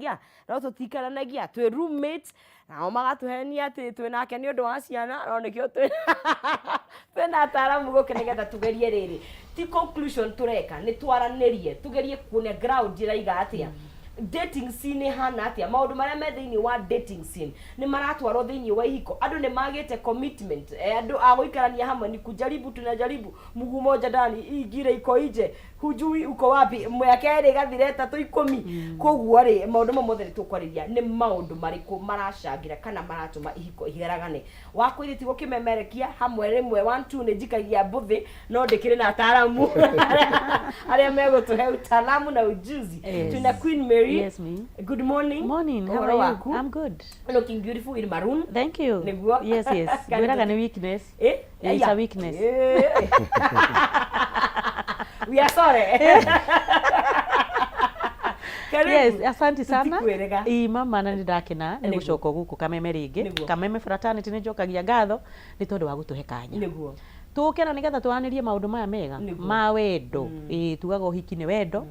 tũikaranagia, no tũtiikaranagia, twĩ roommates, nao magatũhenia atĩ twĩ nake nĩ ũndũ wa ciana, no nĩkĩo twĩ twĩna ataaramu gũkũ nĩgetha tũgerie rĩrĩ. Ti conclusion tũreka, nĩ twaranĩrie, tũgerie kuona ground ĩraiga atĩa. Dating scene ĩhana atĩa, maũndũ marĩa me thĩinĩ wa dating scene nĩ maratwarwo thĩinĩ wa ihiko, andũ nĩ magĩte commitment, andũ a gũikarania hamwe ni kujaribu tunajaribu, mguu moja ndani ingine iko nje, hujui uko wapi, mĩaka ĩrĩ ĩgathira, ĩtatũ, 10. Koguo rĩ, maũndũ mau mothe nĩ tũkwarĩria nĩ maũndũ marĩkũ maracangĩra kana maratũma ihiko iharagane. Wakwa ithe ti gũkĩmemerekia hamwe rĩmwe one two nĩ njikagia mbũthĩ, no ndĩkĩrĩ na ataaramu arĩa megũtũhe utaalamu na ujuzi. Twĩna Queen Mary. Yes, me. Good morning. Morning. How Ũhoro are you? waku? I'm good. Looking beautiful in maroon. Thank you. Nĩguo. Yes. Karibu. Ngwĩraga nĩ weakness. Eh? Yeah, it's a weakness. We are sorry. Karibu. Yes, asante sana. Tũtikwĩrĩga. Ĩ mama na nĩ ndakena nĩ Nĩguo. gũcoka gũkũ Kameme rĩngĩ. Nĩguo. Kameme fraternity nĩ njokagia ngatho nĩ tondũ wa gũtũhe kanya. Tũke na nĩgetha twaranĩrie maũndũ maya mega ma wendo. Ĩ tugaga ũhiki nĩ wendo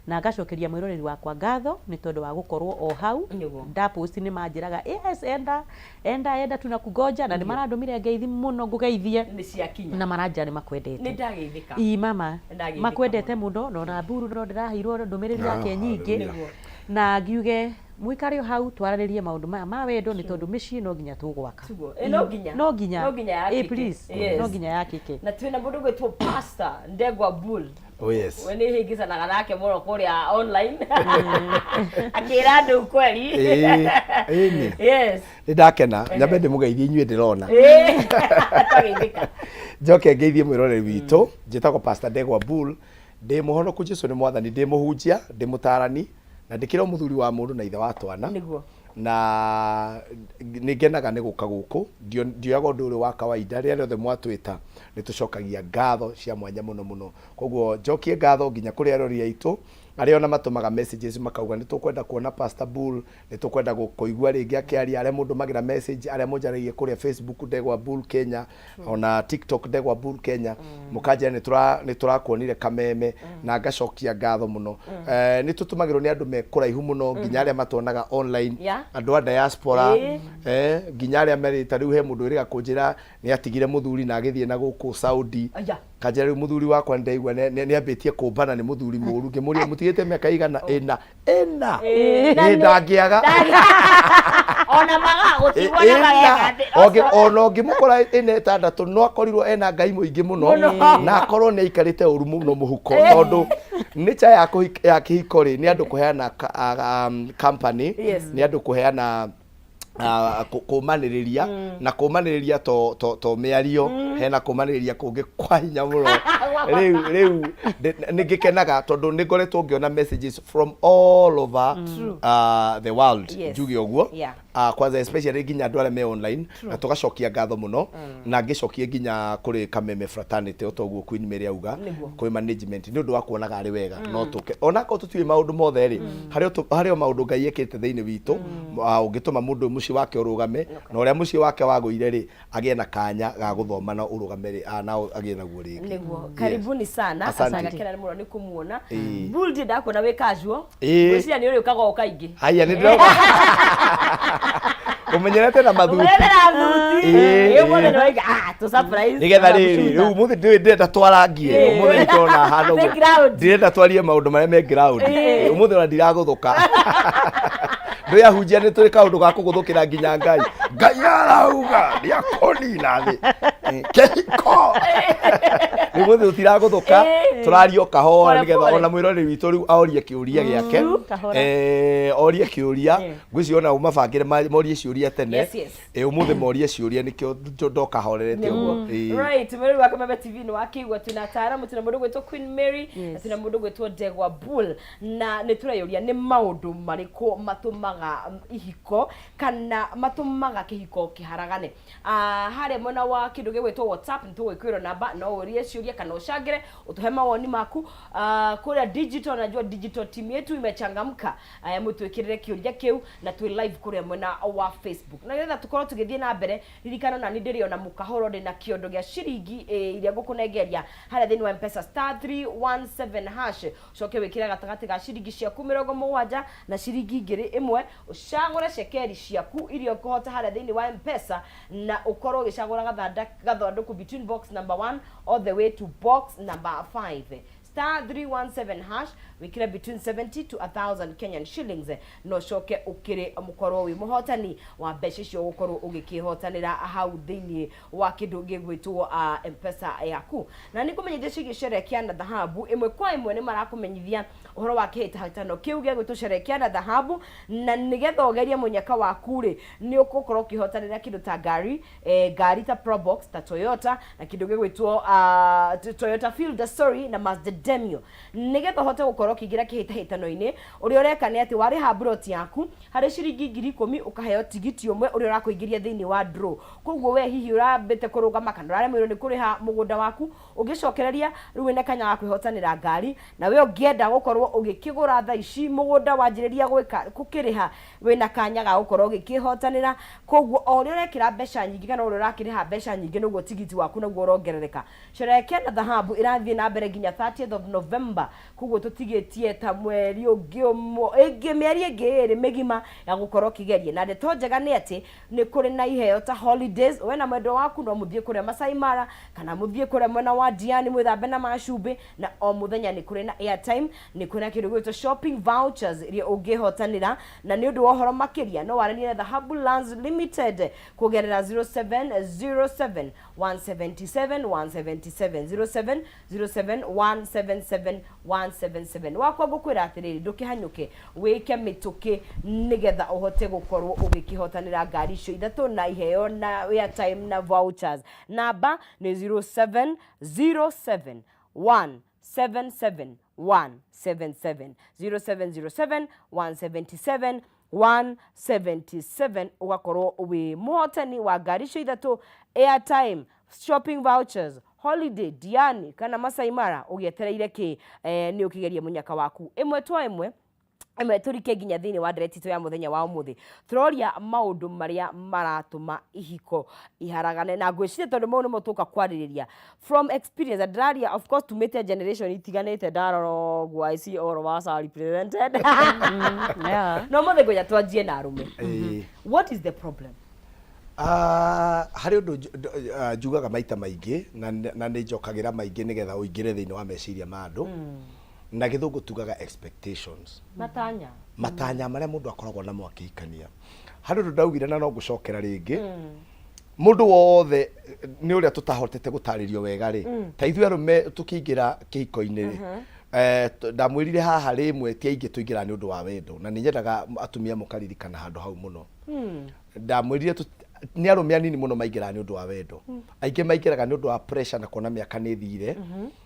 na ngacokeria mwĩroreri wakwa ngatho nĩ tondũ wa gũkorwo o hau. Nda post nĩ manjĩraga yes, enda enda enda tunakungoja, na nĩ marandũmire ngeithi mũno ngũgeithie. Nĩ ciakinya. Na maranjĩra nĩ makwendete. Nĩ ndageithĩka. Ii mama. Nĩ ndageithĩka. Makwendete mũno, na ona Mburu no ndĩraheirwo ndũmĩrĩri yake nyingĩ. Nĩguo. Na ngiuge mũikare o hau twararĩrie maũndũ maya ma wendo nĩ tondũ mĩciĩ no nginya tũgwaka. Tiguo. Eh, no nginya. No nginya. No nginya Eh, yakĩke. please. Yes. No nginya yakĩke. Na twĩna mũndũ gwĩtwo Pastor Ndegwa Bull. Oh yes. We nĩ hĩngĩcanaga nake mũno kũrĩa online akĩra andũ kweli. Ĩĩ, ĩni. Yes. Nĩ ndakena, nyambe ndĩmũgeithie inyuĩ ndĩrona. Twageithĩka. Njoke ngeithie mwĩroreri witũ, njĩtagwo Pastor Ndegwa Bull, ndĩ mũhonoku, Jesu nĩ mwathani, ndĩ mũhunjia, ndĩ mũtarani, na ndĩkĩrĩ o mũthuri wa mũndũ na ithe wa twana. Na nĩ ngenaga nĩ gũka gũkũ, ndioyaga ũndũ ũrĩ wa kawaida, rĩrĩa rĩothe mwatwĩta nĩ tũcokagia ngatho cia mwanya mũno mũno. Koguo njokie ngatho nginya kũrĩ arori aitũ, arĩa ona matũmaga messages makauga nĩ tũkwenda kuona Pastor Bull, nĩ tũkwenda kũigua rĩngĩ akĩaria, arĩa mũndũmagĩra message, arĩa mũnjaragia kũrĩa Facebook Ndegwa Bull Kenya, ona TikTok Ndegwa Bull Kenya, mũkanjĩra nĩ tũrakuonire Kameme, na ngacokia ngatho mũno. Nĩ tũtũmagĩrwo nĩ andũ me kũraihu mũno, nginya arĩa matuonaga online, andũ a diaspora, nginya arĩa merĩte rĩu he mũndũ wĩrĩga kũnjĩra nĩ atigire mũthuri na agĩthiĩ na gũkũ Saudi. Aya. Kanjĩra rĩu mũthuri wakwa nĩndaigua nĩ ambĩtie kũmbana, nĩ mũthuri mũru. Ngĩmũria mũtigĩte mĩaka igana ĩna ĩna. Na Ĩ, ndangĩaga. Ona magagũtigwo na mageka thĩ. Ona ũngĩmũkora ĩna ĩtandatũ no akorirwo ena Ngai mũingĩ mũno na akorwo nĩ aikarĩte ũru mũno mũhuko, tondũ nature ya kĩhiko rĩ, nĩ andũ kũheana company, nĩ andũ kũheana kũmanĩrĩria na kũmanĩrĩria to mĩario, hena kũmanĩrĩria kũngĩ kwa hinya mũno. Rĩu nĩ ngĩkenaga tondũ nĩ ngoretwo ngĩona messages from all over the world, njuge ũguo. Kwanza especially nginya andũ arĩa me online, na tũgacokia ngatho mũno, na ngĩcokie nginya kũrĩ Kameme Fraternity, o toguo Queen Mary auga, kwĩ management nĩ ũndũ wa kuonaga arĩ wega no tũke onakorwo tũtiũĩ maũndũ mothe rĩ, harĩ o maũndũ Ngai ekĩte thĩinĩ witũ ũngĩtũma mũndũ mũciĩ wake ũrũgame, na ũrĩa mũciĩ wake wagũire rĩ, agĩe na kanya ga gũthoma na ũrũgame rĩ, na agĩe naguo rĩngĩ. Nĩguo. Karibuni sana. Asante. Ngakena mũno nĩ kũmuona. Ĩĩ. Bull, ndirĩ ndakuona wĩ casual. Ĩĩ. Ngwĩciria nĩ ũrĩũkaga o kaingĩ. Haya, nĩ ndĩroka ũmenyerete na mathuti. Ũmenyerete na thuti. Ĩĩ, Ĩĩ, ũmũthĩ ĩĩ. nĩ waiga, tũ surprise. Nĩgetha rĩrĩ, rĩu ũmũthĩ ndĩrĩ ndĩrenda twarangie, ũmũthĩ nĩtũrona hana Nĩ ũguo. ground. Ndĩrenda twarie maũndũ marĩa me ground. Ũmũthĩ ona ndiragũthũka, ndũĩ ahunjia nĩ tũrĩ kaũndũ ga kũgũthũkĩra nginya Ngai, Ngai arauga nĩ akũnina thĩ. Kĩhiko rĩu ũmũthĩ tũtiragũthũka, tũraria o kahora Pole nĩgetha pole. ona mwĩroreri witũ rĩu aorie kĩũria gĩake. Kahora. Orie kĩũria, ngwĩciria ona ũmabangĩre morie ciũria tene. Yes. Ũmũthĩ morie ciũria, nĩkĩo ndoka horerete ũguo. Right, mwĩrori wa Kameme TV, nĩ wakĩigua twĩna ataaramu, twĩna mũndũ gwĩtwo Queen Mary na twĩna mũndũ gwĩtwo Ndegwa Bull, na nĩ tũreyũria nĩ maũndũ marĩkũ matũmaga ihiko kana matũmaga kĩhiko kĩharagane. Harĩa mwena wa kĩndũ Gĩgwĩtwo WhatsApp, nĩ tũgwĩkĩrwo namba no ũrie ciũria kana ũcangĩre ũtũhe mawoni maku. Kũrĩa digital, najua digital team yetu imechangamka, mũtwĩkĩrĩre kĩũria kĩu na twĩ live kũrĩa mwena wa Facebook. Na nĩgetha tũkorwo tũgĩthiĩ na mbere, ririkana nani ndĩrĩ ona mũkahoro, ndĩ na kĩondo gĩa ciringi iria ngũkũnengeria harĩa thĩinĩ wa Mpesa *317 hash, ũcoke wĩkĩre gatagatĩ ga ciringi ciaku 70 na ciringi 1000, ũcagũre cekeri ciaku iria ũkũhota harĩa thĩinĩ wa Mpesa, na ũkorwo ũgĩcagũra gathandũkũ between box number 1 all the way to box number 5. *317 hash, wĩkĩre between 70 to 1000 Kenyan shillings, na ũcoke ũkĩrĩ mũkorwo wĩ mũhotani wa mbeca icio ũgũkorwo ũgĩkĩhotanĩra hau thĩinĩ wa kĩndũ gĩgwĩtwo Mpesa yaku. Na nĩ kũmenyithia ciĩgiĩ Sherekea na Dhahabu. Ĩmwe kwa ĩmwe nĩ marakũmenyithia ũhoro wa kĩhĩtahĩtano kĩu gĩa gwĩtwo Sherekea na Dhahabu, na nĩgetha ũgerie mũnyaka waku rĩ, nĩ ũgũkorwo ũkĩhotanĩra kĩndũ ta ngari, ngari ta Probox, ta Toyota, na kĩndũ gĩgwĩtwo Toyota Fielder, sorry, na Mazda Demio. Nĩgetha ũhote gũkorwo ũkĩingĩra kĩhĩtahĩtano-inĩ, ũrĩa ũreka nĩ atĩ warĩha mburoti yaku harĩ ciringi 10,000, ũkaheo tigiti ũmwe ũrĩa ũrakũingĩria thĩinĩ wa draw. Koguo we hihi ũrambĩte kũrũgama kana ũraremeirwo nĩ kũrĩha mũgũnda waku, ũngĩcokereria rĩu wĩna kanya ga kwĩhotanĩra ngari. Na we ũngĩenda gũkorwo ũgĩkĩgũra thaa ici mũgũnda, wanjĩrĩria gwĩka gũkĩrĩha, wĩna kanya ga gũkorwo ũgĩkĩhotanĩra. Koguo o ũrĩa ũrekĩra mbeca nyingĩ kana ũrĩa ũrakĩrĩha mbeca nyingĩ, noguo tigiti waku naguo ũrongerereka. Sherekea na Dhahabu ĩrathiĩ na mbere nginya 30th of November, koguo tũtigĩtie ta mweri ũngĩ ũmwe ĩngĩ, mĩeri ĩngĩ ĩrĩ mĩgima ya gũkorwo ũkĩgeria. Na ndeto njega nĩ atĩ nĩ kũrĩ na iheo ta holidays. We na mwendwa waku no mũthiĩ kũrĩa Masai Mara kana mũthiĩ kũrĩa mwena wa Diani mwĩthambe na macumbĩ, na o mũthenya nĩ kũrĩ na airtime, nĩ kũrĩ na kĩndũ gĩgwĩtwo shopping vouchers iria ũngĩhotanĩra. Na nĩ ũndũ wa ũhoro makĩria, no waranĩrie na Dhahabu Lands Limited kũgerera 0707 177 177, 0707 177 177. Wakwa ngũkwĩra atĩrĩrĩ, ndũkĩhanyũke, wĩke mĩtũkĩ nĩgetha ũhote gũkorwo ũgĩkĩhotanĩra ngari icio ithatũ na iheo na airtime na vouchers. Namba nĩ 0707 177 177, 0707 177 177, ũgakorwo wĩ mũhotani wa ngari icio ithatũ, airtime, shopping vouchers, holiday Diani kana Masai Mara. Ũgĩetereire kĩ? Nĩ ũkĩgerie mũnyaka waku. Ĩmwe twa ĩmwe ĩmwe tũrike nginya thĩinĩ wa ndereti itũ ya mũthenya wa ũmũthĩ. Tũroria maũndũ marĩa maratũma ihiko iharagane, na ngwĩciria tondũ mau nĩmo tũka kwarĩrĩria from experience, and ndĩraria of course tumĩte generation itiganĩte. Ndarora ũguo, I see all of us are represented. No mũthĩ ngwenda twanjie na arũme. What is the problem? Ah, harĩ ũndũ njugaga maita maingĩ na nĩ njokagĩra maingĩ nĩgetha ũingĩre thĩinĩ wa meciria ma andũ. Na gĩthũngũ tugaga expectations. Matanya. Matanya marĩa mũndũ akoragwo namo akĩhikania. Harĩ ũndũ ndaugire na no ngũcokera rĩngĩ. Mũndũ wothe nĩ ũrĩa tũtahotete gũtarĩrio wega rĩ, ta ithuĩ arũme tũkĩingĩra kĩhiko-inĩ rĩ, ndamwĩrire haha rĩmwe ti aingĩ tũingĩraga nĩ ũndũ wa wendo, na nĩ nyendaga atumia mũkaririkana handũ hau mũno. Ndamwĩrire nĩ arũme anini mũno maingĩraga nĩ ũndũ wa wendo. Aingĩ maingĩraga nĩ ũndũ wa pressure na kuona mĩaka nĩ ĩthire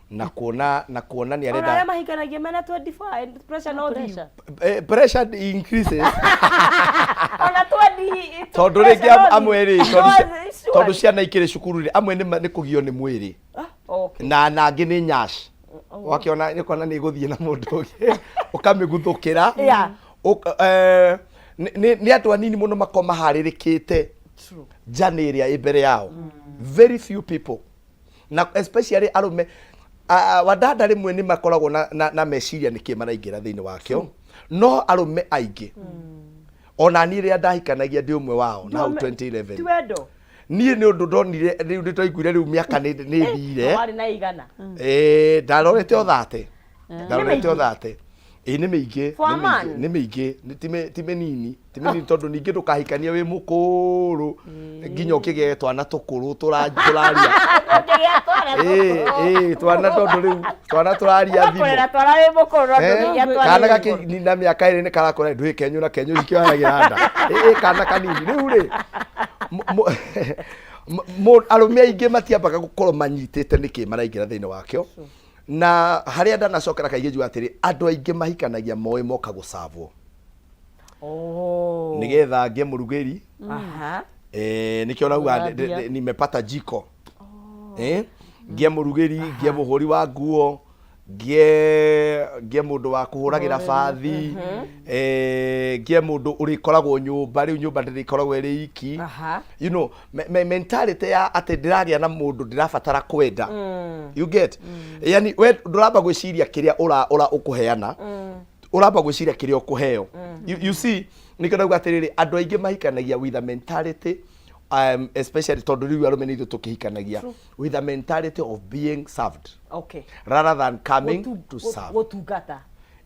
na kuona nĩ Ona arenda arĩa mahikanagia mena 25, pressure no thiu. Pressure. Pressure increases. Ona 20. Tondũ rĩngĩ amwe rĩ, tondũ ciana ikĩrĩ cukuru rĩ, amwe nĩ kũgio nĩ mwĩrĩ na angĩ nĩ nyash. Wakĩona nĩ ũkona nĩ ĩgũthiĩ na mũndũ ũngĩ, ũkamĩguthũkĩra. Nĩ andũ anini mũno makorwo maharĩrĩkĩte njana ĩrĩa ĩ mbere yao, very few people, na especially arũme. Wadada rĩmwe nĩ makoragwo na meciria nĩkĩ maraingĩra thĩinĩ wakĩo, no arũme aingĩ, ona niĩ rĩrĩa ndahikanagia ndĩ ũmwe wao na hau 2011. Ti wendo. Niĩ nĩ ũndũ ndonire rĩu, nĩ twaiguire rĩu mĩaka nĩ ĩthire. Warĩ na igana. Ndarorete o 30, ndarorete o 30. Ĩ, nĩ mĩingĩ. For a Nĩ mĩingĩ, man? nĩ mĩingĩ. Ti mĩnini, ti mĩnini, tondũ ningĩ ndũkahikanie wĩ mũkũrũ nginya ũkĩgĩe twana tũkũrũ tũraria. Ũngĩgĩa twana. Ĩ, twana, tondũ rĩu twana tũraria thimũ. Ũgakũrera twana wĩ mũkũrũ no ndũngĩgĩa twana Kana wĩ mũkũrũ. gakĩnina mĩaka 2 nĩ karakũra, ndũĩ kenyũ na kenyũ ikĩoyagĩra nda. Ĩ, kana kanini rĩu rĩ, arũme aingĩ matiambaga gũkorwo manyitĩte nĩkĩ maraingĩra thĩinĩ wakĩo. Na harĩa ndanacokera kaingĩ njuga atĩrĩ, andũ aingĩ mahikanagia moĩ moka gũcabwo. Nĩgetha ngĩe mũrugĩri. Nĩkĩo nauga Gũthambia. Nimepata jiko. Ngĩe mũrugĩri, ngĩe mũhũri wa nguo, ngĩe mũndũ wa kũhũragĩra bathi, ngĩe mũndũ ũrĩkoragwo nyũmba, rĩu nyũmba ndĩrĩkoragwo ĩrĩ iki. Mentality ya atĩ ndĩragĩa na mũndũ ndĩrabatara kwenda, you get? Yani we ndũramba gwĩciria kĩrĩa ũra ũkũheana, ũramba gwĩciria kĩrĩa ũkũheo. You see, nĩkĩo ndauga atĩrĩrĩ, andũ aingĩ mahikanagia with a mentality, especially tondũ rĩu arũme nĩ ithuĩ tũkĩhikanagia with a mentality of being served rather than coming to serve. Gũtungata.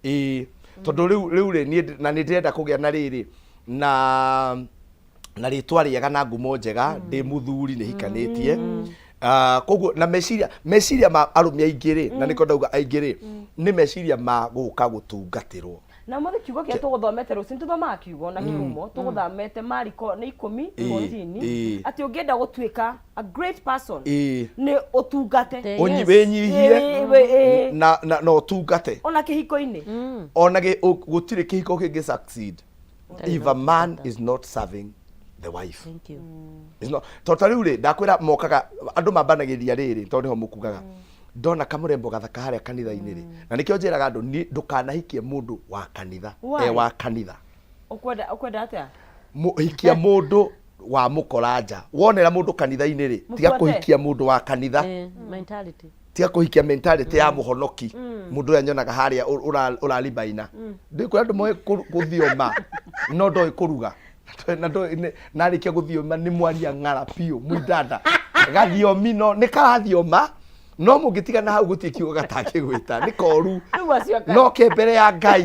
Ĩĩ, tondũ rĩu rĩ, niĩ na nĩ ndĩrenda kũgĩa na rĩrĩ na rĩtwa rĩega na ngumo njega, ndĩ mũthuri nĩ hikanĩtie. Ah, koguo na meciria ma arũme aingĩ rĩ, na nĩkĩo ndauga aingĩ rĩ, nĩ meciria ma gũka gũtungatĩrwo. Na mũthĩ kiugo kĩrĩa tũgũthomete rũciũ, nĩtũthomaga kiugo na kiumo tũgũthomete Mariko nĩ 10 14, atĩ ũngĩenda gũtuĩka a great person, nĩ ũtungate. Wĩnyihie Ĩĩ. na ũtungate. Ona kĩhiko-inĩ. Ona gũtirĩ kĩhiko kĩngĩ succeed if a man is not serving the wife. Thank you. It's not, tondũ ta rĩu rĩ, ndakwĩra mokaga andũ mambanagĩria rĩrĩ, tondũ nĩho mũkugaga ndona kamũrembo gathaka harĩa kanitha-inĩ rĩ, na nĩkĩo njĩraga andũ niĩ ndũkanahikie mũndũ wa kanitha. Why? E wa kanitha. Ũkwenda atĩa? Hikia mũndũ wa mũkora nja. Wonera mũndũ kanitha-inĩ rĩ, tiga Mũbuate. kũhikia mũndũ wa kanitha. Mentality. Tiga kũhikia mentality ya mũhonoki, mũndũ ũrĩa nyonaga harĩa ũraribaina. Ndĩkwĩra andũ moĩ gũthioma no ndoĩ kũruga. Na ndoĩ narĩkia gũthioma nĩ mwaria ng'ara biũ mũindanda gathiomi, no nĩ karathioma, no mũngĩtigana hau gũtirĩ kiugo gatangĩgwĩta, nĩ koru. Rĩu acio no ke mbere ya Ngai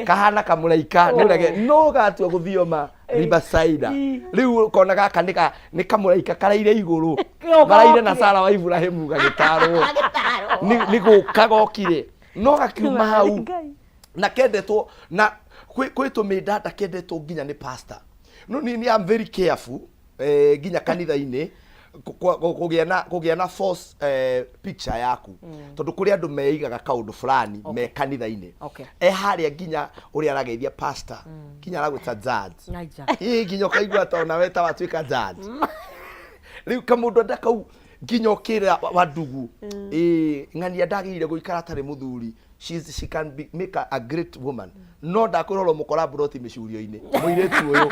kahana kamũraika nĩ ũrege, no gatua gũthioma ribasaida. Rĩu ũkona gaka nĩ kamũraika karaire igũrũ. Kĩo maraire na gokire. Sara wa Iburahĩmu gagĩtarwo nĩ gũka gokire no gakiuma hau na kendetwo na kwĩ tũmĩndanda kendetwo nginya nĩ pastor. No ni am very careful, nginya kanitha-inĩ kũgĩa na false picture yaku, tondũ kũrĩ andũ meigaga kaũndũ fulani me kanitha-inĩ. E harĩa nginya ũrĩa arageithia pastor, nginya aragwĩta judge. Naija. Ĩ nginya ũkaigua ta onawe ta watuĩka judge. Rĩu kamũndũ enda kau nginya ũkĩra wa ndugu ĩ ng'ania ndagĩrĩire gũikara atarĩ mũthuri. She can be, make a great woman, no ndakwĩra ũro mũkora mburoti mĩcurio-inĩ mũirĩtu ũyũ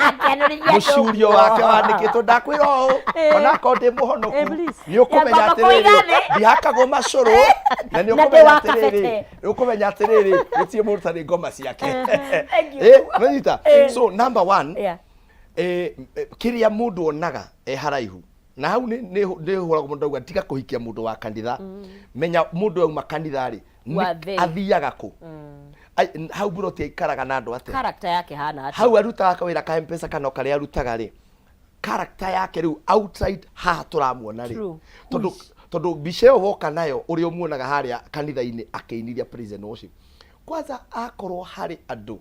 mũcurio wake wandĩkĩtwo, ndakwĩra ũũ, onakorwo ndĩ mũhonoku, Please. nĩ ũkũmenya Nyamba atĩrĩrĩ, kũiga thĩ. ndihakagwo macũrũ na nĩ Na ũkũmenya ndĩ wa atĩrĩrĩ, kabete. nĩ ũkũmenya atĩrĩrĩ, gũtirĩ mũndũ ũtarĩ ngoma ciake. Thank you. Nĩnyita? So number one, kĩrĩa mũndũ onaga e haraihu na hau nĩ hũragwo mũndũ ndauga tiga kũhikia mũndũ wa kanitha. Menya mũndũ auma kanitha rĩ, Wa thĩ. athiaga kũ? Hau buroti aikaraga na andũ atĩa? Character yake hana atĩa? Hau arutaga kawĩra ka Mpesa kana o karĩa arutaga rĩ, character yake rĩu outside haha tũramuona rĩ? Tondũ mbica ĩyo woka nayo, ũrĩa ũmuonaga harĩa kanitha-inĩ akĩinithia praise and worship, kwanza akorwo harĩ andũ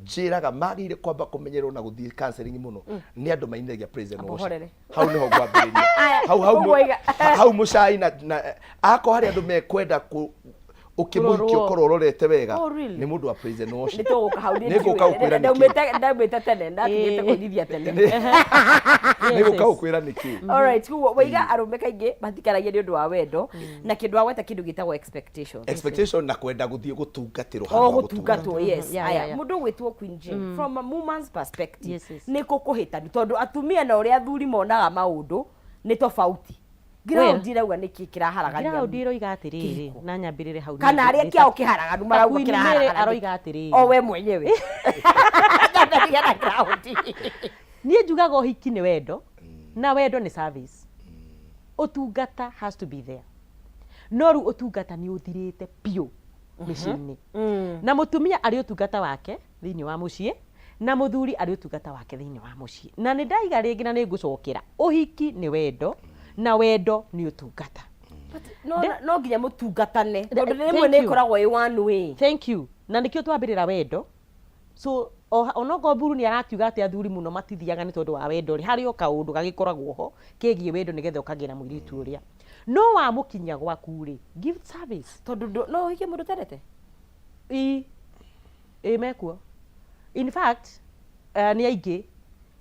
njĩraga magĩrĩire kwamba kũmenyerwo na gũthiĩ counseling mũno, nĩ andũ mainithagia praise and Amba worship. ũhorere. Hau nĩho ngwambĩrĩria. Aya, Hau ũguo hau mũcai na akorwo harĩ andũ mekwenda ũkĩmũhikia Kũrorwo. ũkorwo ũrorete wega. Oh, really? Nĩ mũndũ wa praise and worship. Nĩ tũgũka hau. Nĩ ngũka gũkwĩra nĩkĩ. Ndaumĩte tene, ndatigĩte kũinithia tene. Nĩ gũka gũkwĩra nĩkĩ. Alright, koguo waiga arũme kaingĩ matikaragia nĩ ũndũ wa wendo na kĩndũ wagweta kĩndũ gĩtagwo expectation. Expectation na kwenda gũthiĩ gũtungatĩrwo O handũ ha. Gũtungatwo, yes. Aya, mũndũ ũgwĩtwo Queen Jane, from a woman's perspective, nĩ kũ kũhĩtanu tondũ atumia na ũrĩa athuri monaga maũndũ nĩ tofauti? Ground irauga nĩkĩ kĩraharagania? Ground iroiga atĩrĩrĩ, Kĩhiko. Na nyambĩrĩre hau. Kana arĩa kĩao kĩharaganu marauga Queen Mary kĩraharagana. Aroiga atĩrĩrĩ. O we mwenyewe nyambĩrĩria na ground. Niĩ njugaga ũhiki nĩ wendo na wendo nĩ service. Ũtungata has to be there, no rĩu ũtungata nĩ ũthirĩte biũ mĩciĩ-inĩ, na mũtumia arĩ ũtungata wake thĩinĩ wa mũciĩ na mũthuri arĩ ũtungata wake thĩinĩ wa mũciĩ. Na nĩ ndaiga rĩngĩ na nĩ ngũcokera, ũhiki nĩ wendo na wendo nĩ ũtungata. No nginya mũtungatane tondũ Thank rĩmwe nĩ you. ĩkoragwo ĩ one way. Thank you. Na nĩkĩo twambĩrĩra wendo. So onokorwo Mburu nĩ arakiuga atĩ athuri mũno matithiaga nĩ tondũ wa wendo rĩ, harĩ o kaũndũ gagĩkoragwo ho kegiĩ wendo nĩgetha ũkagĩra mũirĩtu ũrĩa no wamũkinyia gwaku rĩ, give service. Tondũ no ũhikie mũndũ ũtendete? Ĩ mekuo. In fact, nĩ aingĩ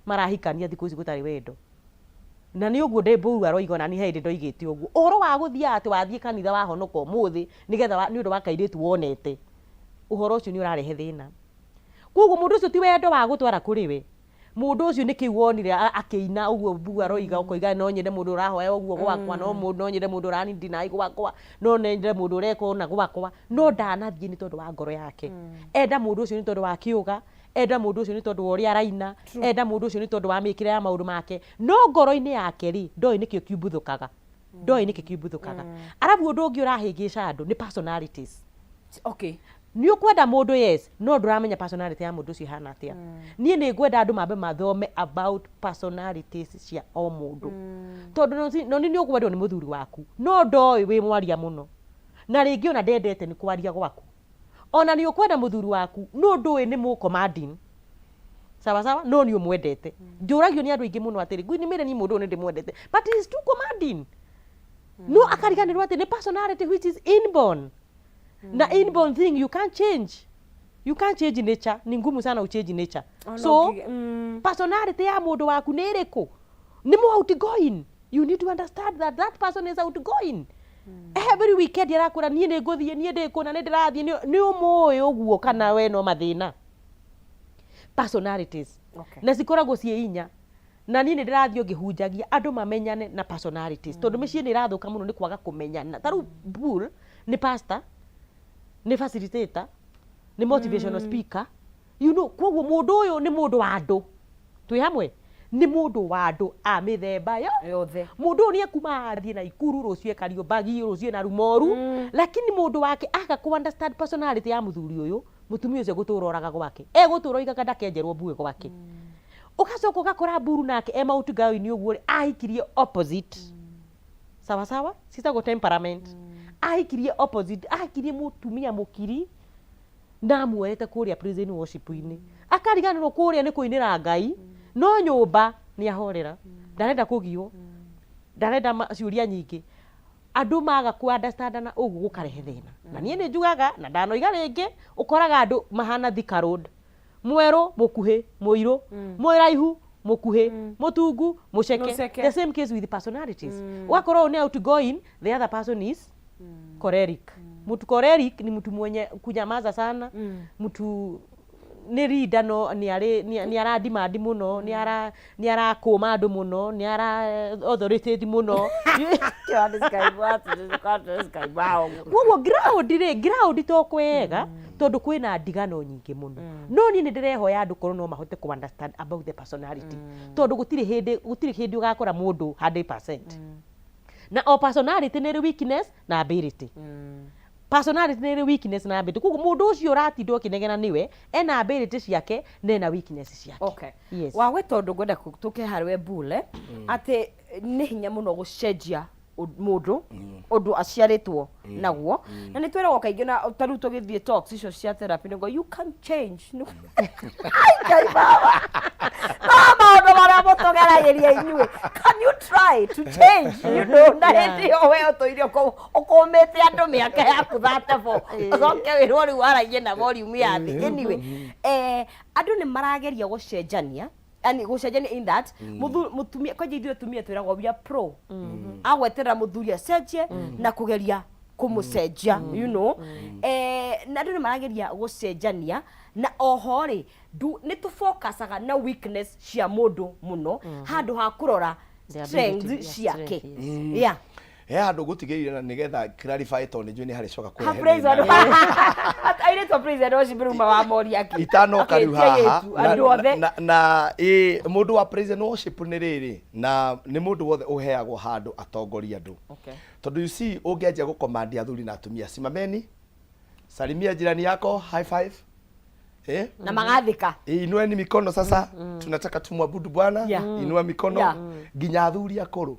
marahikania thikũ ici gũtarĩ wendo. Na nĩ ũguo Ndĩmbũu aroiga ona niĩ he hĩndĩ ndoigĩte ũguo. Ũhoro wa gũthiaga atĩ wathiĩ kanitha wahonoka ũmũthĩ nĩgetha wa, nĩ ũndũ wa kairĩtu wonete, ũhoro ũcio nĩ ũrarehe thĩna. Koguo mũndũ ũcio ti wendo wa gũtwara kũrĩ we, mũndũ ũcio nĩ kĩu wonire akĩina ũguo Mbũgũ aroiga ũkoiga no nyende mũndũ ũrahoya ũguo gwakwa, no no nyende mũndũ ũrani deny gwakwa, no nyende mũndũ ũreka ũna gwakwa, no ndanathiĩ nĩ tondũ wa ngoro yake. Enda mũndũ ũcio nĩ tondũ wa kĩũga, enda mũndũ ũcio nĩ tondũ wa ũrĩa araina, enda mũndũ ũcio nĩ tondũ wa mĩkĩre ya maũndũ make, no ngoro-inĩ yake rĩ, ndoĩ nĩkĩo kiumbuthũkaga, ndoĩ nĩkĩ kiumbuthũkaga. Arabu ũndũ ũngĩ ũrahĩngĩca andũ nĩ personalities. Nĩ ũkwenda mũndũ yes, no ndũramenya personality ya mũndũ ũcio ĩhana atĩa. Niĩ nĩ ngwenda andũ mambe mathome about personalities cia o mũndũ. Tondũ noni nĩ ũkwendwo nĩ mũthuri waku, no ndoĩ wĩ mwaria mũno. Na rĩngĩ ona ndendete nĩ kwaria gwaku. Ona nĩ ũkwenda mũthuri waku, no ndũĩ nĩ mũ commanding. Sawa sawa, no nĩ ũmwendete. Njũragio nĩ andũ aingĩ mũno atĩrĩ, Queen Mary niĩ mũndũ ũyũ nĩ ndĩmwendete, but he is too commanding. No akariganĩrwo atĩ nĩ personality which is inborn. Na inborn thing you can't change. You can't change nature. Ni ngumu sana uchange nature. So, personality ya mũndũ waku nĩ ĩrĩkũ? Nĩ mũ outgoing. You need to understand that that person is outgoing. Every weekend arakwĩra niĩ nĩ ngũthiĩ, niĩ ndĩ kũna, nĩ ndĩrathiĩ, nĩ ũmũĩ ũguo kana we no mathĩna. Personalities. Na cikoragwo ciĩ inya. Na niĩ nĩ ndĩrathiĩ o ngĩhunjagia andũ mamenyane na personalities. Tondũ mĩciĩ nĩ ĩrathũka mũno nĩ kwaga kũmenyana. Ta rĩu Bull nĩ pastor, nĩ facilitator, nĩ motivational speaker. You know, koguo mũndũ ũyũ nĩ mũndũ wa andũ. Twĩ hamwe? Nĩ mũndũ wa andũ a mĩthemba yothe. Mũndũ ũyũ nĩ ekuma athiĩ Naikuru, rũciũ e Kariobangi, rũciũ ena Rumoru. Lakini mũndũ wake aga kũ understand personality ya mũthuri ũyũ, mũtumia ũcio egũtũra oraga gwake. Egũtũra oigaga ndakenjerwo mbuĩ gwake. Ũgacoka ũgakora Mburu nake e maũtingayo-inĩ ũguo rĩ, ahikirie opposite. Sawa sawa? Ciĩtagwo temperament. Ahikirie opposite, ahikirie mũtumia mũkiri, na amuoete kũrĩa praise and worship-inĩ. Akariganĩrwo kũrĩa nĩ kũinĩra Ngai, no nyũmba nĩ ahorera. Ndarenda kũgio, ndarenda ciũria nyingĩ. Andũ maga kũ understand na ũguo gũkarehe thĩna. Na niĩ nĩ njugaga, na ndanoiga rĩngĩ, ũkoraga andũ mahana Thika Road. Mwerũ, mũkuhĩ, mũirũ, mũraihu, mũkuhĩ, mũtungu, mũceke. Mũceke. The same case with personalities. Ũgakorwo ũyũ nĩ outgoing, the other person is choleric. Mtu choleric ni mtu mwenye kunyamaza sana, mtu nĩ leader no nĩ arĩ nĩ ara demand mũno, nĩ ara nĩ arakũma andũ mũno, nĩ ara authoritative mũno. Koguo ground rĩ, ground to kwega tondũ kwĩna ndigano nyingĩ mũno. No niĩ nĩ ndĩrehoya andũ korwo no mahote kũ understand about the personality. Tondũ gũtirĩ hĩndĩ ũgakora mũndũ 100%. Na o personality nĩ ĩrĩ weakness na ability. Personality nĩ ĩrĩ weakness na ability. Koguo mũndũ ũcio ũratinda ũkĩnegena nĩwe, ena ability ciake na ena weakness ciake. Yes. Wawe tondũ ngwenda tũke harĩ we Bule, atĩ nĩ hinya mũno gũcenjia mũndũ ũndũ aciarĩtwo naguo, na nĩ twĩragwo kaingĩ, na ta rĩu tũgĩthiĩ talks icio cia therapy nĩguo you can change. Ai, Ngai baba, no maũndũ marĩa mũtũgeragĩria inyuĩ, can you try to change, na hĩndĩ ĩyo we ũtũire ũkũmĩte andũ mĩaka yaku 34, ũcoke wĩrwo rĩu waragie na volume ya thĩ. Anyway, andũ nĩ marageria gũcenjania, yani gũcenjania in that mũtumia kwanja, ithuĩ atumia twĩragwo we are pro agweterera mũthuri acenjie na kũgeria kũmũcenjia, na andũ nĩ marageria gũcenjania, na oho rĩ nĩ tũfocusaga na weakness cia mũndũ mũno handũ ha kũrora The strengths ability, yeah, ciake. Strength, yes. He handũ ngũtigĩrĩire na nĩgetha clarify tondũ nĩ njũĩ nĩ harĩ coka Ha kũrehe praise thĩna. Airĩtu a praise and worship rĩu mawamoria kĩ? Itanoka rĩu Akĩtie haha airĩtu, andũ othe. Na ĩ mũndũ wa praise and worship nĩ rĩrĩ na nĩ mũndũ wothe ũheagwo handũ atongoria andũ, tondũ you see, ũngĩanjia gũkomandi athuri na atumia, simameni, salimia jirani yako, high five, eh? Na magathika. Inueni mikono sasa, tunataka tumwabudu Bwana. Inua mikono. Nginya athuri akũrũ,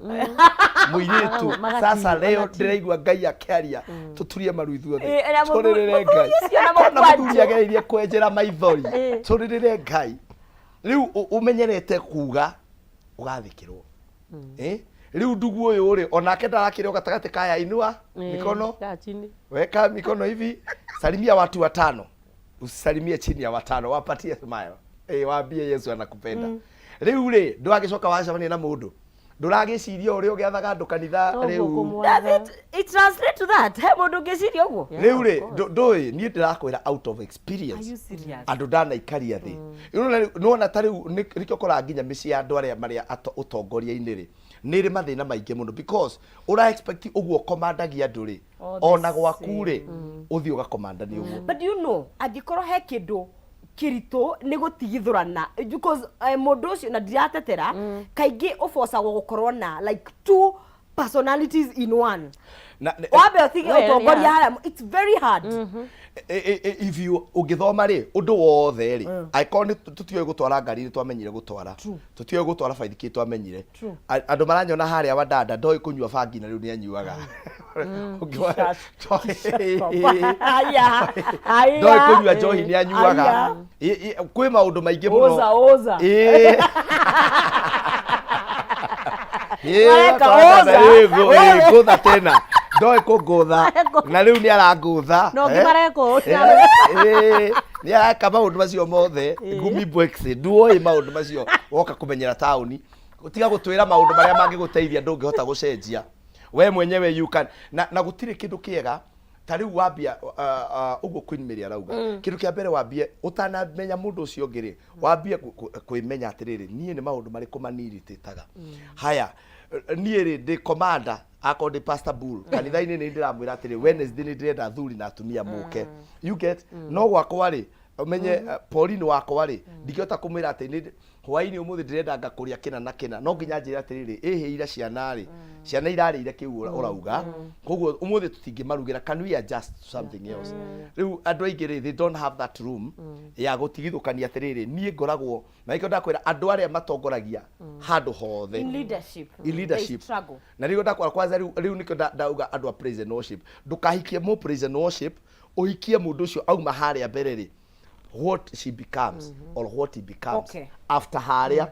mũirĩtu sasa leo ndĩraigua Ngai akĩaria, tũturie maru ithuothe, Eh, na tũrĩrĩre mũthuri Ngai. Ũcio na Kona mũkwanjũ. mũthuri agereirie kwenjera maithori, tũrĩrĩre Ngai. Rĩu ũmenyerete kuga ũgathĩkĩrwo. Eh? Rĩu ndugu ũyũ rĩ, onake ndarakĩrwo gatagatĩ kaya, inua mikono, Kaa chini. Weka mikono hivi, salimia watu watano, usisalimie chini ya watano, wapatie smile, eh, waambie Yesu anakupenda. Rĩu rĩ, ndwagĩcoka wacemania na mũndũ Ndũragĩciria ũrĩa ũgĩathaga andũ kanitha. Toguo Rĩu kũmwatha. Does it translate to that? He mũndũ ũngĩciria ũguo? Yeah, Rĩu of rĩ, course. ndũĩ niĩ ndĩrakwĩra out of Are experience. you serious? Andũ ndanaikaria thĩ. Nĩwona ta rĩu nĩkĩo ũkoraga nginya mĩciĩ ya andũ arĩa marĩa ũtongoria-inĩ rĩ, nĩ ĩrĩ mathĩna maingĩ mũno, because ũra expect ũguo ũkomandagia andũ rĩ, All the ona gwaku rĩ, ũthiĩ ũgakomandania ũguo. But you know, angĩkorwo he kĩndũ kĩritũ nĩ gũtigithũrana, because mũndũ ũcio, na ndiratetera, kaingĩ ũbocagwo gũkorwo na like two personalities in one. Na, Wambe ũtige Well, ũtongoria yeah. harĩa, it's very hard. If you ũngĩthoma rĩ, ũndũ wothe rĩ, angĩkorwo nĩ tũtiũĩ gũtwara ngari, nĩ twamenyire gũtwara, tũtiũĩ gũtwara baithikiri, twamenyire. Andũ maranyona harĩa Wadada ndoĩ kũnyua bangi, na rĩu nĩ anyuaga. Aya, aya. Ndoĩ kũnyua njohi, nĩ anyuaga. Aya. Kwĩ maũndũ maingĩ mũno. Ũza, ũza. Ĩĩ, Mareka Wadada, ũza. ĩ, ngũtha tena, ndoĩ kũngũtha, na rĩu nĩ arangũtha. No ngĩ mareka ũũ. Nĩ areka maũndũ macio mothe ngumi mbwekse, nduoĩ maũndũ macio, woka kũmenyera taũni, tiga gũtwĩra maũndũ marĩa mangĩgũteithia ndũngĩhota gũcenjia we mwenyewe. You can na gũtirĩ kĩndũ kĩega ta rĩu wambia ũguo Queen Mary arauga. Kĩndũ kĩa mbere, wambie ũtanamenya mũndũ ũcio ũngĩ rĩ, wambie kwĩmenya atĩrĩrĩ, niĩ nĩ maũndũ marĩkũ maniritĩtaga haya? Niĩ rĩ, ndĩ commander, akorwo ndĩ Pastor Bull kanitha-inĩ, nĩ ndĩramwĩra atĩrĩ, Wednesday nĩ ndĩrenda athuri na atumia mũke, you get? No gwakwa rĩ, ũmenye Pauline wakwa rĩ, ndingĩhota kũmwĩra atĩ nĩ hwaĩ-inĩ ũmũthĩ ndĩrenda ngakũrĩa kĩna na kĩna. No nginya njĩre atĩrĩrĩ, ĩhĩire ciana rĩ, ciana irarĩire kĩu ũrauga, koguo ũmũthĩ tũtingĩmarugĩra. Can we adjust to something else? Rĩu andũ aingĩ rĩ, they don't have that room ya gũtigithũkania atĩrĩrĩ, niĩ ngoragwo na nĩkĩo ndakwĩra andũ arĩa matongoragia handũ hothe. In leadership. In leadership. They struggle. Na rĩu ndakwara kwanza, rĩu nĩkĩo ndauga andũ a praise and worship, ndũkahikie mũ praise and worship, ũhikie mũndũ ũcio auma harĩa mbere rĩ, what she becomes or what he becomes after harĩa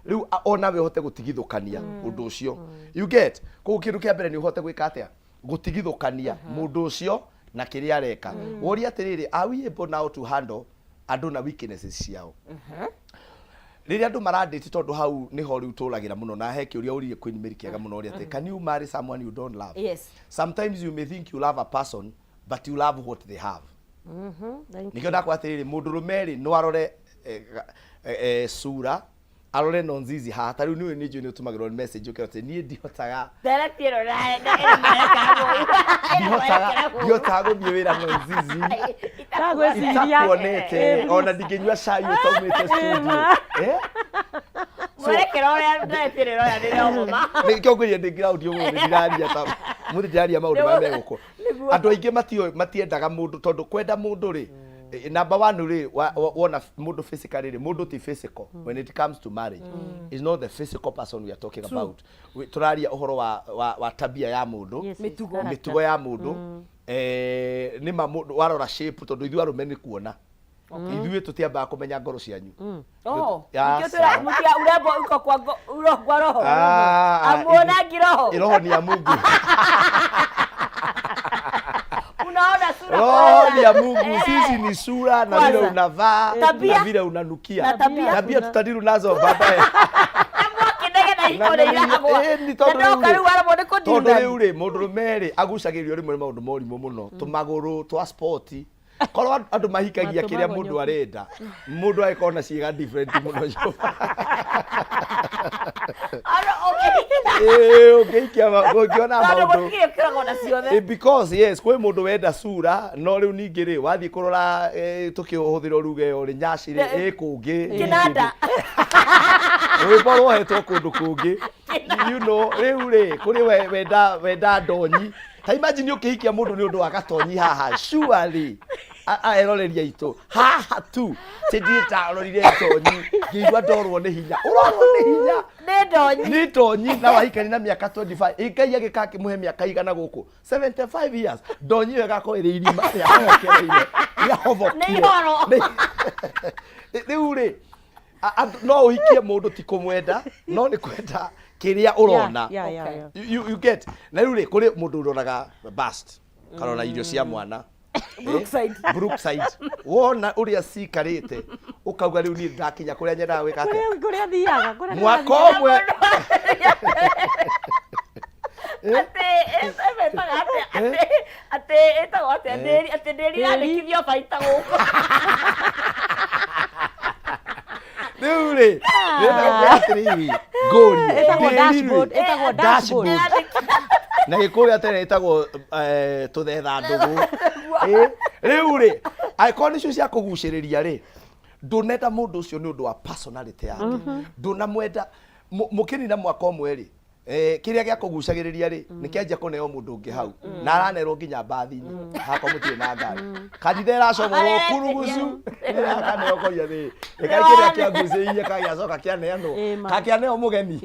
rĩu, onawe ũhote gũtigithũkania ũndũ ũcio, you get? Koguo kĩndũ kĩa mbere nĩ ũhote gwĩka atĩa? Gũtigithũkania mũndũ ũcio na kĩrĩa areka. Woria atĩrĩrĩ, are we able now to handle andũ na weaknesses ciao rĩrĩa andũ marandĩti? Tondũ hau nĩho rĩu tũragĩra mũno, na he kĩũria ũririe Queen Mary kĩega mũno, ũrĩa atĩ, can you marry someone you don't love? Yes. Sometimes you may think you love a person, but you love what they have. Thank Nĩkĩo ndakwa atĩrĩrĩ, mũndũrũme rĩ, no arore sura, arore nonzizi haha. Ta rĩu nĩũĩ nĩ njũĩ nĩ ũtũmagĩrwo nĩ message ũkĩrwo atĩ niĩ ndihotaga Ndereti ĩno ĩna mwerekera. Ndihotaga gũthiĩ wĩra nonzizi Ndagwĩciria. itakuonete, ona ndingĩnyua cai ũtaumĩte studio. Eh? Mwerekera ũrĩa ndereti ĩno ĩroya nĩ rĩomoma. Nĩkĩo ngwĩrire ndĩ ground ũmũthĩ, ndiraria ta mũthĩ, ndiraria maũndũ marĩa megũkũ. Andũ aingĩ matiũĩ, matiendaga mũndũ, tondũ kwenda mũndũ rĩ, number one rĩ, wona mũndũ physically rĩ, mũndũ ti physical. When it comes to marriage, it's not the physical person we are talking about. Tũraria ũhoro wa tabia ya mũndũ, Mĩtugo. Character. Mĩtugo ya mũndũ. Nĩ ma mũndũ warora shape, tondũ ithuĩ arũme nĩ kuona, ithuĩ tũtiambaga kũmenya ngoro cianyu. Oh, Ya, nĩkĩo twĩra sawa. mũtia urembo uko kwa kwa roho. Ah, Amuonangi roho. Roho ni ya Mungu. Unaona sura Roho kwanza. ni ya Mungu. Sisi ni sura na vile Kwanza. unavaa Tabia. na vile unanukia. Na tabia. Tabia tutadiru nazo baadaye. Mwakĩndege na ihiko nĩ iragwa. Ĩni, tondũ Na ndoka rĩu rĩu aremwo nĩ tondũ kũndirũrania. rĩu rĩ, mũndũrũme rĩ, agucagĩrĩrio rĩmwe nĩ maũndũ morimũ mũno, tũmagũrũ twa sport. Korwo andũ mahikagia Matũ kĩrĩa mũndũ magonyoku. arenda, mũndũ agĩkorwo na ciĩga different mũno nyũmba. Ano ũngĩhikia. Ĩĩ, ũngĩhikia ũngĩona Tondũ maũndũ gũtirĩ ũkĩragwo na ciothe. Because yes, kwĩ mũndũ wenda sura, no rĩu ningĩ rĩ, wathiĩ kũrora, tũkĩhũthĩra ruga ĩyo rĩ, nyaci rĩ, ĩ kũngĩ. Kĩnanda. Rwĩmbo rwohetwo kũndũ kũngĩ. Rĩu rĩ, kũrĩ wenda ndonyi. Ta imagine ũkĩhikia mũndũ nĩ ũndũ wa gatonyi haha, surely aeroreria aitũ haha tu tindie ndarorire tonyi ngĩigua ndorwo nĩ hinya, ũrorwo nĩ hinya. Nĩ ndonyi. Nĩ tonyi, na wahikani na mĩaka 25, ĩ Ngai agĩka akĩmũhe mĩaka igana gũkũ, 75 years, ndonyi ĩyo ĩgakorwo ĩrĩ irima rĩahobokereire, rĩahobokire. Nĩ ihoro. Rĩu rĩ, no ũhikie mũndũ ti kũmwenda, no nĩ kwenda kĩrĩa ũrona. You get? Na rĩu rĩ, kũrĩ mũndũ ũroraga bust, karora irio cia mwana. Brookside. Brookside. Wona ũrĩa cikarĩte, ũkauga rĩu niĩ ndakinya kũrĩa nyendaga gwĩka atĩa? Kũrĩa thiaga, kũrĩa Mwaka ndĩrathiaga. ũmwe. Atĩ ĩmetaga atĩ atĩ ĩtagwo atĩa ndĩri atĩ ndĩri irandĩkithio baita gũkũ. Rĩu rĩ, ndĩrenda gũkwĩra atĩrĩrĩ, ngũrie Ĩtagwo ndĩri rĩ, dashboard, ĩtagwo dashboard. Na gĩkũyũ gĩa tene ĩtagwo tũthetha ndũgũ. Rĩu rĩ, angĩkorwo nĩcio cia kũgucĩrĩria rĩ, ndũnenda mũndũ ũcio nĩ ũndũ wa personality yake, ndũnamwenda mũkĩnina mwaka ũmwe rĩ, kĩrĩa gĩa kũgucagĩrĩria rĩ, nĩ kĩanjia kũneo mũndũ ũngĩ hau, na aranerwo nginya mbathi-inĩ hakwa mũtirĩ na ngari, kanitha ĩracomorwo kurugucu, akaneo koria rĩ, ĩkai kĩrĩa kĩangucĩrĩirie kagĩacoka kĩaneanwo, kakĩaneo mũgeni.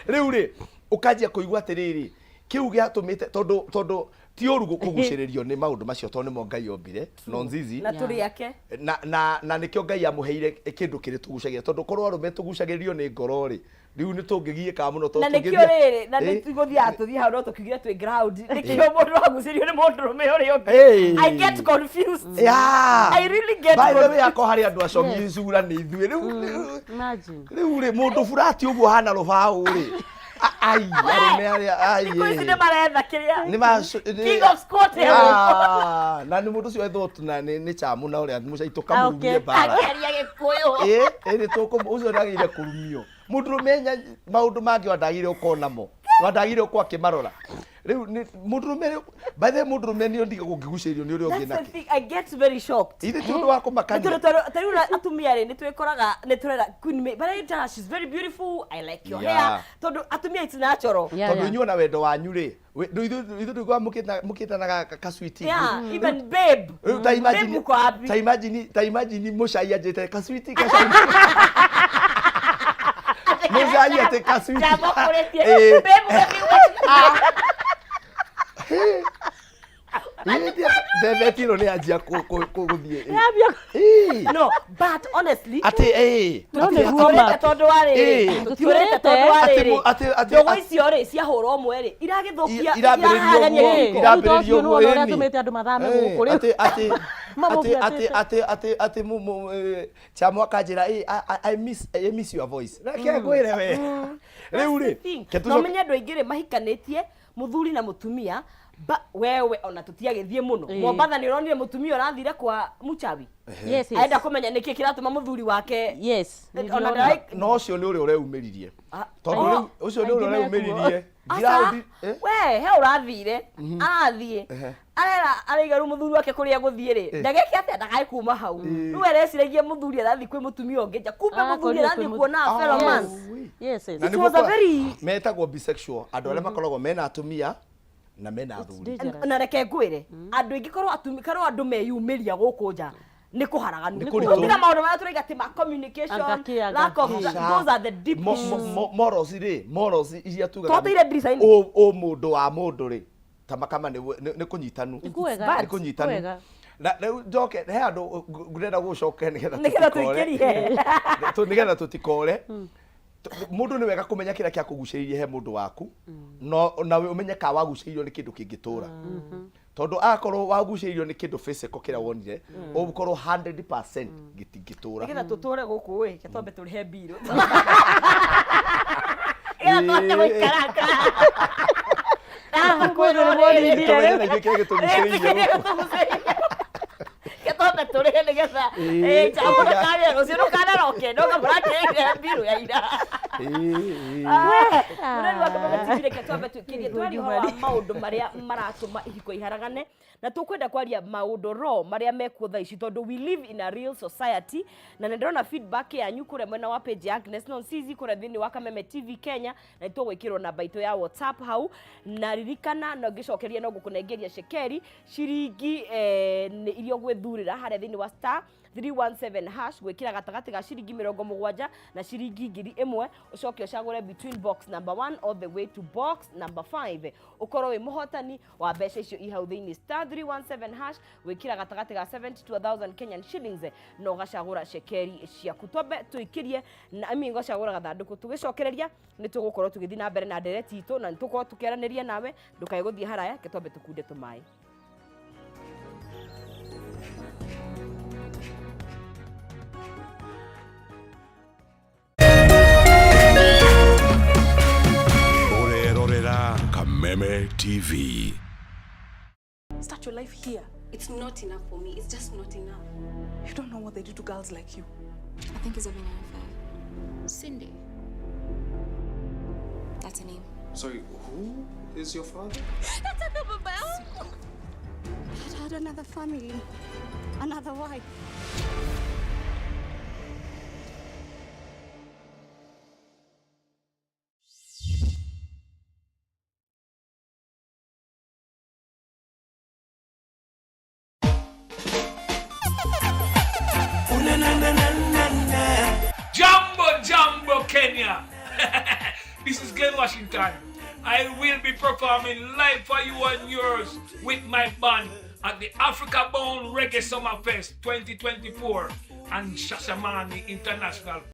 Rĩu rĩ, ũkanjia kũigua atĩrĩrĩ, kĩu gĩatũmĩte tondũ tondũ ti ũru kũgucĩrĩrio nĩ maũndũ macio tondũ nĩmo Ngai ombire no nzizi na tũrĩ ake. Na nĩkĩo Ngai amũheire kĩndũ kĩrĩ tũgucagĩrĩria, tondũ korwo arũme tũgucagĩrĩrio nĩ ngoro rĩ, rĩu nĩ tũngĩgiĩkaga mũno tondũ Na nĩkĩo rĩrĩ na nĩ tũgũthiaga tũthiĩ hau no tũkiugire twĩ ground, nĩkĩo mũndũ agucĩrio nĩ mũndũrũme ũrĩa ũngĩ. I get confused. I really get By the way, confused. akorwo harĩ andũ acomi cura nĩ ithuĩ rĩu. Imagine. Rĩu rĩ, mũndũ burati ũguo hana rũbaũ rĩ, ai arũme arĩa ai Thikũ ici nĩ maretha kĩrĩa nĩ King of Squat ya gũkũ. Ah, na nĩ mũndũ ũcio ethwo na nĩ chamu na ũrĩa mũcai tũkamũrumie Okay. mbara. Akĩaria Gĩkũyũ. Ĩ ĩ nĩ tũkũ ũcio ndagĩrĩire kũrumio. Mũndũrũme enya maũndũ mangĩ wandagĩrĩire gũkorwo namo, wandagĩrĩire gũkorwo akĩmarora. Rĩu nĩ mũndũrũme rĩu, by the way, mũndũrũme nĩ ndigagwo ngĩgucĩrĩrio nĩ ũrĩa ũngĩ That's the nake. thing, I get very shocked. Ithe ti ũndũ wa kũmakania. Tondũ ta rĩu na atumia rĩ, nĩ twĩkoraga nĩ tũrera Queen May, but I she's very beautiful, I like your hair, tondũ atumia it's natural. Tondũ inyuĩ na wendo wanyu rĩ, ithuĩ tũiguaga mũkĩtanaga kaswiti. Yeah, even babe. Rĩu ta imagine Babe uko wapi? Ta imagine mũcai anjĩte kaswiti, kacai, mũcai atĩ kaswiti. Ndamũkũrĩtie. Babe, babe, Ndetheti ĩno nĩ yanjia gũthiĩ. Yambia. No, but honestly, Atĩ No nĩguo tũtiũrĩte ma. tondũ wa rĩrĩ, tũtiũrĩte tondũ wa Atĩ rĩrĩ, atĩ ndũgũ icio rĩ ciahũrwo ũmwe rĩ, iragĩthũkia, irambĩrĩria iraharagania ũguo, kĩhiko. irambĩrĩria Rĩu to ũcio ũguo, nĩwona ũrĩa ĩni. tũmĩte andũ mathame gũkũ rĩu. Atĩ atĩ atĩ Mamũbuatĩte. atĩ atĩ atĩ atĩ Chamo akanjĩra, "I miss your voice." Reke ngwĩre we rĩu rĩ, Thing. ke No tũcoke menye andũ aingĩ rĩ mahikanĩtie mũthuri na mũtumia ba wewe ona tũtiagĩthiĩ mũno. Mombatha nĩ ũronire mũtumia ũrathire kwa mũchawi Yes. arenda kũmenya nĩkĩ kĩratũma mũthuri wake Yes. ona Niliona. No ũcio nĩ ũrĩa ũreumĩririe, Ah, tondũ oh, rĩu ũcio nĩ ũrĩa aingĩ mekuo. ũreumĩririe. Aca, Ground. we he ũrathire arathiĩ arera araiga rĩu mũthuri wake kũrĩa gũthiĩ rĩ, ndageke atĩa ndagae kuma hau. Rĩu areciragia mũthuri arathiĩ kwĩ mũtumia ũngĩ nja, kumbe Ah, mũthuri kũrĩ arathiĩ kwĩ kuona a fellow man. Yes. Na It nĩguo was a very metagwo bisexual, andũ arĩa makoragwo mena atumia na mena athuri. Dangerous. Na reke ngwĩre, andũ aingĩ korwo atumi korwo andũ meyumĩria gũkũ nja nĩ kũharaganu. Nĩ kũritũ. Tiga maũndũ marĩa tũraiga atĩ ma communication, Anga kĩ, anga lack of kĩ. those are the deep issues. Morals rĩ, morals iria tugaga Twateire ndirica-inĩ. ũ mũndũ wa mũndũ rĩ, ta makama nĩ kũnyitanu. Nĩ kwega. Nĩ kũnyitanu. Kwega. Na rĩu njoke he andũ ngũrenda gũcoke nĩgetha Nĩgetha tũtikore. tũingĩrie. Nĩgetha tũtikore. Mũndũ nĩ wega kũmenya kĩrĩa kĩakũgucĩrĩirie he mũndũ waku, no na ũmenye ka wagucĩrĩirio nĩ kĩndũ kĩngĩtũra, tondũ akorwo wagucĩrĩirio nĩ kĩndũ physical kĩrĩa wonire, ũkorwo 100% gĩtingĩtũra. Nĩgetha tũtũre gũkũ ĩ, ke twambe tũrĩhe mbirũ nĩgetha tũhote gũikaranga. Kwĩrwo nĩ wonire. Tũmenye na ithuĩ kĩrĩa gĩtũgucĩrĩirie gũkũ. Ke twambe tũrĩhe nĩgetha chambo ndũkarĩe rũciũ ndũkanaroke ndoka mũrakĩrĩire mbirũ ya ira. Ĩĩ. Mũreri wa Kameme TV, reke twambe twĩkĩrie twarie ũhoro wa maũndũ marĩa maratũma ihiko iharagane, na tũkwenda kwaria maũndũ raw marĩa mekuo thaa ici, tondũ we live in a real society. Na nĩ ndĩrona feedback yanyu kũrĩa mwena wa page ya Agnes Nonsizi kũrĩa thĩinĩ wa Kameme TV Kenya, na nĩtũgwĩkĩrwo namba itũ ya WhatsApp hau. Na ririkana no ngĩcokeria no ngũkũnengeria cekeri ciringi nĩ iria ũgwĩthurĩra harĩa thĩinĩ wa *317# gwĩkĩra gatagatĩ ga ciringi 70 na ciringi 1000, ũcoke ũcagũre between box number 1 all the way to box number 5, ũkorwo wĩ mũhotani wa mbeca icio i hau thĩinĩ. *317# gwĩkĩra gatagatĩ ga 72,000 Kenyan shillings na ũgacagũra cekeri ciaku. Twambe tũikĩrie na I mean, ũgacagũra gathandũkũ. Tũgĩcokereria nĩ tũgũkorwo tũgĩthiĩ na mbere na ndereti itũ na nĩ tũgũkorwo tũkĩaranĩria nawe. Ndũkae gũthiĩ haraya, ke twambe tũkunde tũmaĩ. ITV. Start your life here. It's not enough for me. It's just not enough. You don't know what they do to girls like you. I think he's having an affair. Cindy. That's her name. Sorry, who is your father? I'd had another family, another wife. Jambo Jambo Kenya. This is Glen Washington. I will be performing live for you and yours with my band at the Africa Bound Reggae Summerfest 2024 and Shashamane International